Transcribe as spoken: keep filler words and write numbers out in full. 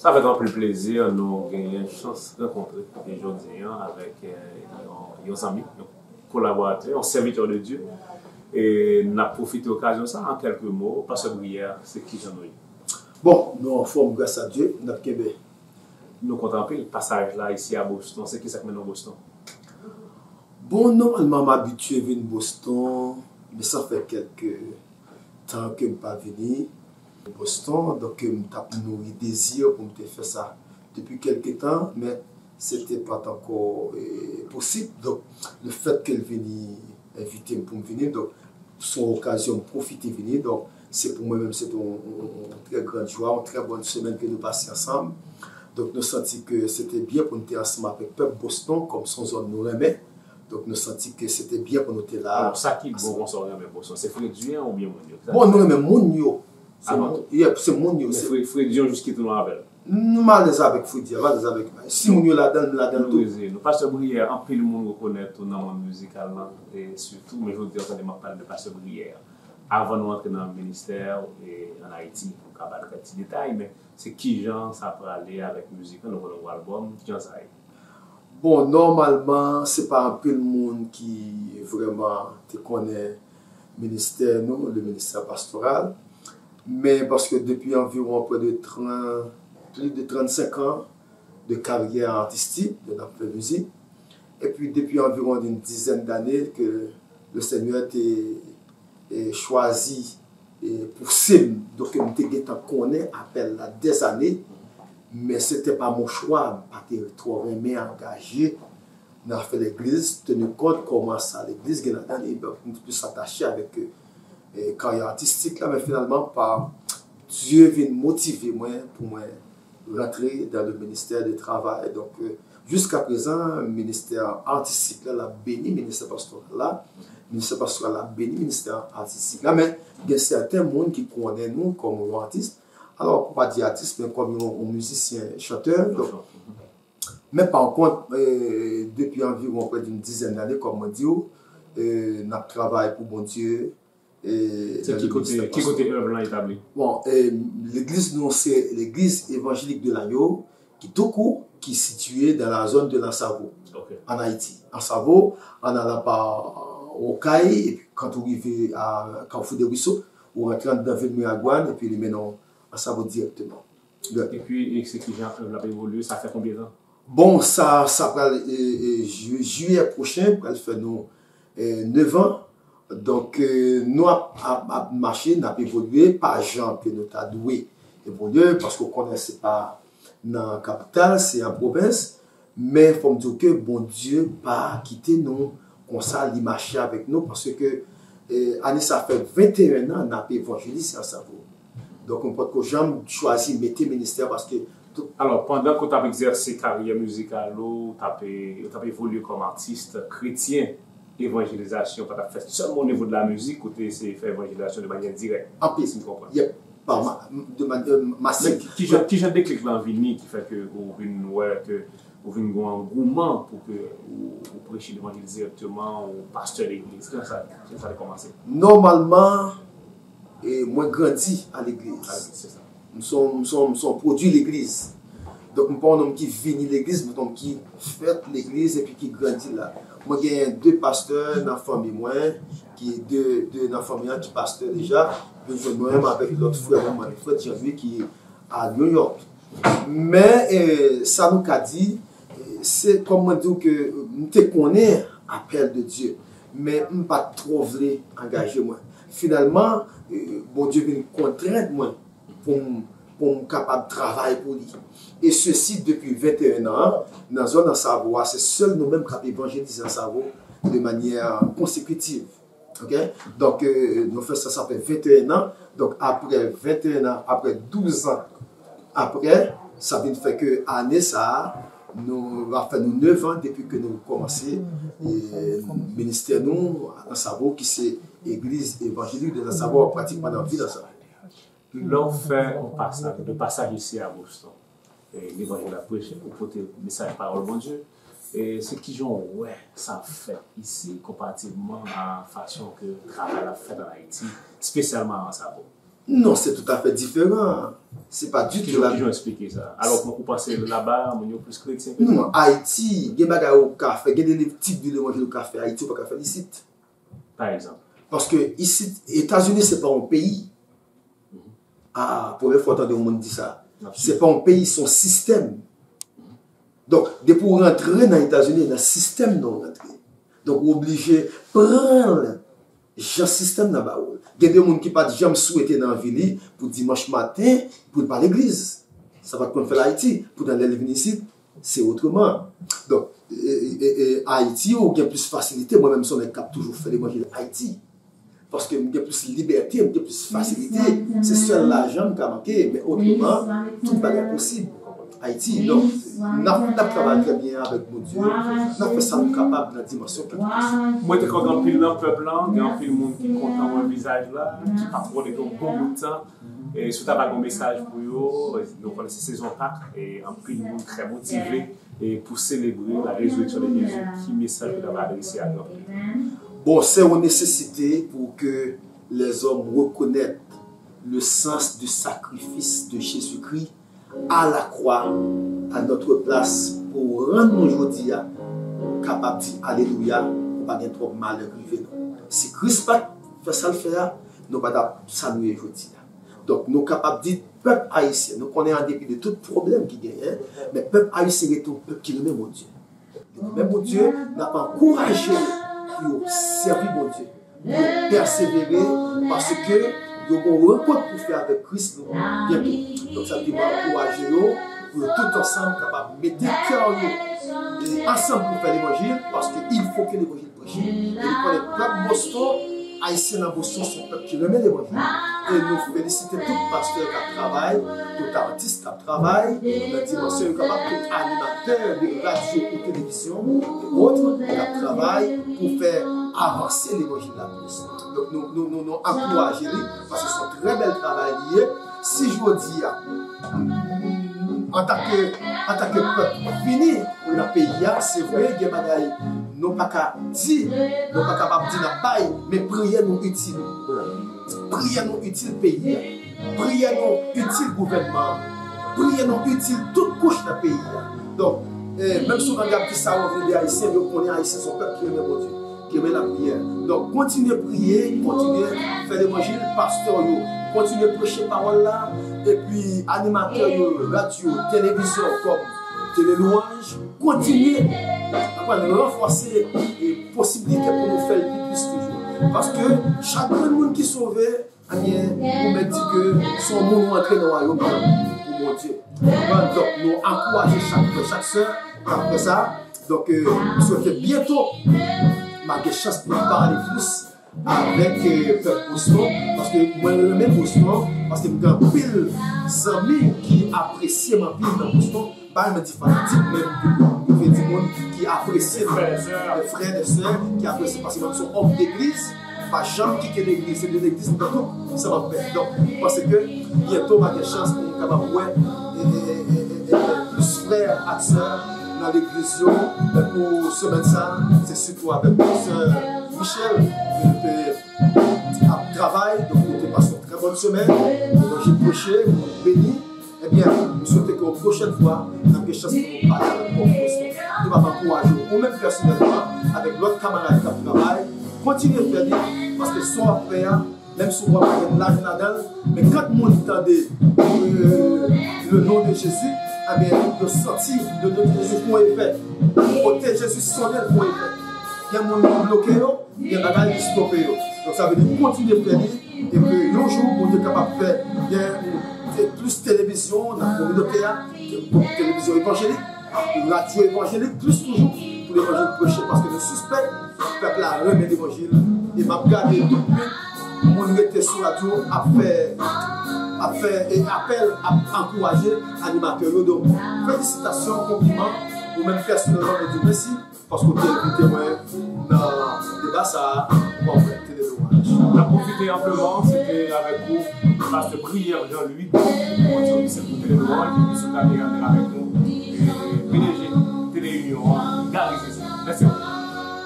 Sa fè anpil plezi nou genyen chans rankontre jodi a avèk yon zanmi, yon kolaboratè, yon sèvitè de Dye. E n ap pwofite okazyon sa an kèlke mo. Pastè Briyè, se kijan nou ye? Bon, nou anfòm gras a Dye, n ap kenbe. Nou kontan anpil pasaj la isi a Boston. Se kisa k mennen w Boston? Bon, nòmalman m abitye vin Boston, men sa fè kèlke tan ke m pa vini Boston, donk ke m t ap nouri dezi pou m te fè sa depi kèlke tan, men se te pa t ankò e, posib. Donk, lefètke l vini envite m pou m vini, donk, se yon okazyon m pwofite vini. Donk, se pou mwen menm, se te yon, yon, yon trè gran jwa, yon trè bòn semèn ke nou pase ansanm. Donk, nou santi ke se te byen pou n te ansanm avèk pèp Boston, kòm se yon zòn nou renmen. Donk, nou santi ke se te byen pou nou te la. Alò, sa ki bon konsa w renmen Boston? Se fredi an oubyen moun yo? Bon, nou renmen moun yo. Se moun yo. Se fredi an jis ki tounen avè l. M alèz avèk fredi an, m alèz avèk. Si moun yo ladan l, m ladan l tou. Nou pastè Briyè, anpil moun rekonèt ou nan mond mizikal lan, e sitou, men jodi a, tande m ap pale de pastè Briyè. Avan nou antre nan ministè an Ayiti, nou ka ba nou kèk ti detay, men se kijan sa prale avèk mizik lan, nou konnen w gen albòm, kijan sa ye? Bon, nòmalman, se pa anpil moun ki vrèman te konnen ministè nou, le ministè pastoral. Men paske depi anviwon prè de trant, plis de trannsenk an de karyè atistik, de n ap fè mizik. Epi depi anviwon une dizaine d'années ke le Senyè te e, chwazi e, pouse m. Donk, m te gentan konnen apèl la dèzane, men se te pa mon chwa. M pa te twò renmen angaje nan afè legliz, tenu kont kòman sa legliz gen ladan li, donk, m te plis atache avèk e, karyè atistik la, men finalman, pa Dye vin motive mwen pou mwen rantre dans le ministère de travail. Donk, e, jiska prezan, ministè atistik la, l ap beni ministè pastoral la. Ministè pastoral la ap beni ministè atistik la. Men gen sèten moun ki konnen nou kòm yon atis. Alò, pou pa di atis, men kòm yon, yon mizisyen, chantè. Donk, men pa kont, e, depi anviwon prè d'une dizaine d'années, kòm mwen di w, e, n ap travay pou Bondye. Se ki kote, ki kote èv lan etabli? Bon, e, legliz nou se Legliz Evanjelik de Lanyo, ki tou kou, ki sitiye dans la zone de Lansavo, an Ayiti. Ansavo, an alan pa Okay, epi kan ou rive a Kafou de Ruisseau, ou rantre anndan vil Miragwàn, epi li mennen w Ansavo dirèkteman. Epi, e se kijan èv lan ap evolye, sa fè konbyen tan? Bon, sa, sa pral e, e, jiyè pwochen, pral fè nou e, nevan. Donk, e, nou ap, ap, ap mache, n ap evolye, pa jan ke nou ta dwe evolye, paske w konnen se pa nan kapital, se an pwovens. Men fò m di w ke Bondye pa kite nou konsa, li mache avèk nou, paske e, ane sa fè venteyen an n ap evanjelize Ansavo. Donk, m potko janm chwazi mete ministè paske tout. Alò, pandan ke w t ap egzèse karyè mizikal ou, w t ap, e, w t ap evolye kòm atis kretyen, evanjelizasyon pa t ap fèt sèlman o nivo de la mizik, ou te eseye fè evanjelizasyon de manyè dirèk. Anpil. Si m konprann. Yep. Pa ma, de manyè masiv. Kijan, kijan deklik lan vini ki fè ke ou vin wè ke ou vin gen yon angouman pou ke ou, ou preche levanjil dirèkteman, ou pastè legliz? Kijan sa, kijan sa te kòmanse? Nòmalman, e, mwen grandi a legliz. M se yon, m se yon, m se yon pwodui legliz. Donk, m pa yon nonm ki vini legliz, m se yon nonm ki fèt legliz epi ki grandi la. Mwen genyen de pastè nan fanmi mwen, ki de, de nan fanmi an ki pastè deja. Yo jwenn mwen menm avèk lòt frè mwen, Manfred Jean-Louis, ki a New York. Men, e, sa nou ka di, e, se kòm mwen di w ke m te konnen apèl de Dye, men m pa t twò vle angaje mwen. Finalman, e, Bondye vin kontrent mwen pou m, pou m kapab travay pou li. E sesi depi venteyen an, nan zòn Ansavo a, se sèl nou menm k ap evanjelize Ansavo de manyè konsekitiv. Ok? Donk, e, nou fè sa, sa fè venteyen an. Donk, apre venteyen an, apre douz an, apre, sa vin fè ke ane sa a, nou va fè nou nev an depi ke nou kòmanse e, ministè nou Ansavo, ki se Egliz Evanjelik de Ansavo, pratikman nan vil Ansavo. Lè w fè yon pasaj, de pasaj isi a Boston, e, levanjil ap preche, ou pote mesaj pawòl Bondye, e se kijan w wè sa ap fèt isi konparativman a fason ke travay la ap fèt an Ayiti, espesyalman a Ansavo? Non, se toutafè diferan. Se pa ditou la. Kijan, kijan eksplike sa? Alò, ou panse laba, moun yo plis kretyen ke nou? Non, Ayiti, gen bagay ou ka fè, gen de tip de levanjil ou ka fè Ayiti, ou pa ka fè l isit. Pa egzanp? Paske isit, Etazini, se pa yon peyi. Ah, premye fwa w tande yon moun di sa. Se pa yon peyi, se yon sistèm. Donk, depi w rantre nan Etazini, nan sistèm nan w rantre. Donk, ou oblije pran l jan sistèm nan ba ou l. Gen de moun ki pa t janm swete nan vi li pou dimanch maten pou l pa legliz. Sa pa t konn fè l Ayiti. Poutan lè l vin isit, se otreman. Donk, e, e, e, Ayiti, ou gen plis fasilite. Mwen menm, se yon nèg k ap toujou fè levanjil Ayiti. Paske m gen plis libète, m gen plis fasilite. Se sèl lajan m ka manke, men otreman, tout bagay posib. Ayiti. Donk, n ap, n ap travay trè byen avèk Bondye. N ap fè sa nou kapab nan dimansyon kèlkeswa. Mwen te kwè gen anpil nan pèp la, gen anpil moun ki kontan wè vizaj la, ki pa t wè l depi yon bon bout tan. E si w ta ba yon mesaj pou yo, nou konnen se sezon Pak, e anpil moun trè motive e pou selebre la résurrection de Jésus, ki mesaj ou ta ba adrese a gran piblik? Bon, c'est une nécessité pour que les hommes reconnaissent le sens du sacrifice de Jésus-Christ à la croix, à notre place, pou rann nou jodi a kapab di alelouya, pou pa gen twòp malè k rive nou. Si Kris pa t fè sa l fè a, nou pa t ap sa nou ye jodi a. Donk, nou kapab di pèp ayisyen, nou konnen an depi de tout pwoblèm ki genyen, men pèp ayisyen rete yon pèp ki renmen Bondye. Yo renmen Bondye, n ap ankouraje yo pou yo sèvi Bondye, pou yo pèsevere, paske yo gen yon rankont pou fè avèk Kris nou byento. Donk, sa vle di, mwen ankouraje yo pou yo tout ansanm kapab mete kè yo e ansanm pou fè levanjil, paske il faut que l'évangile preche. E nou konnen pèp Boston, Ayisyen nan Boston se yon pèp ki renmen levanjil. E nou felisite tout pastè k ap travay, tout atis k ap travay nan dimansyon yo, kapab tout animatè de radyo ou televizyon e otre k ap travay pou fè avanse levanjil la plis. Donk nou, nou, nou, nou ankouraje li, paske se yon trè bèl travay li ye. Si jodi a, antanke, antanke pèp vini nan peyi a, se vre, gen bagay nou pa ka di, nou pa kapab di n ap bay, men priyè nou itil. Priyè nou itil peyi a. Priyè nou itil gouvènman an. Priyè nou itil tout kouch nan peyi a. Donk, eh, menm si w pa ap di sa yo vle de Ayisyen, yo konnen Ayisyen se yon pèp ki renmen Bondye, ki renmen lapriyè. Donk, kontinye priye, kontinye fè levanjil, pastè yo, kontinye preche pawòl la, epi animatè yo, radyo, televizyon, kòm Tele Lwanj, kontinye aprann ranfòse, e, posiblite pou nou fè l pi plis toujou. Paske chak grenn moun ki sove, ebyen, ou mèt di ke se yon moun ou antre nan wayòm pou Bondye. Donk, nou ankouraje chak frè, chak sè k ap fè sa. Donk, eh, m swete byento m a gen chans pou m pale plis avèk, eh, pèp Boston, paske mwen renmen Boston, paske m gen anpil zanmi ki apresye m anpil nan Boston. Pa renmen di fanatik, men m vle di moun ki apresye m, de frè, de sè, ki apresye m, paske mwen se yon òm degliz, m pa janm kite legliz, se de legliz m pran tou sa m ap fè. Donk, m panse ke byento m a gen chans pou m kapab wè, e, e, e, e, e, plis frè ak sè nan legliz yo, e, pou semèn sa, se sitou avèk sè Michel, ke nou te ap travay, donk nou te pase yon trè bòn semèn, levanjil preche, moun beni. Ebyen, m swete ke yon pwochèn fwa, n ap gen chans pou nou pale avèk pwòf Boston. Nou p ap ankouraje w, ou menm pèsonèlman, avèk lòt kamarad k ap travay, kontinye fè li, paske sa w ap fè a, menm si w pa gen lajan ladan l, men quand moun tande, euh, le nom de Jésus, ebyen, yo santi le nom de Jésus fè yon efè. Kote Jezi sonnen l fè yon efè. Gen moun ki bloke yo, gen bagay ki stope yo. Donk, sa vle di kontinye fè li, e ke yon jou, Bondye kapab fè gen te-, plis televizyon nan kominote a, televizyon evanjelik, radyo evanjelik, plis toujou, pou levanjil preche, paske nou sispèk pèp la renmen levanjil, e m ap gade tout moun rete sou radyo ap fè, ap fè, e, apèl, ap ankouraje animatè yo. Donk, felisitasyon, konpliman, ou menm pèsonèlman, mwen di w mèsi. Paske w te envite mwen nan deba sa a, pou mwen Tele Lwanj. N ap pwofite anpleman, se te avèk ou, pastè Prière Jean Louis, kòdonatè ofisye pou Tele Lwanj, ki sou tablerann avèk nou, e P D G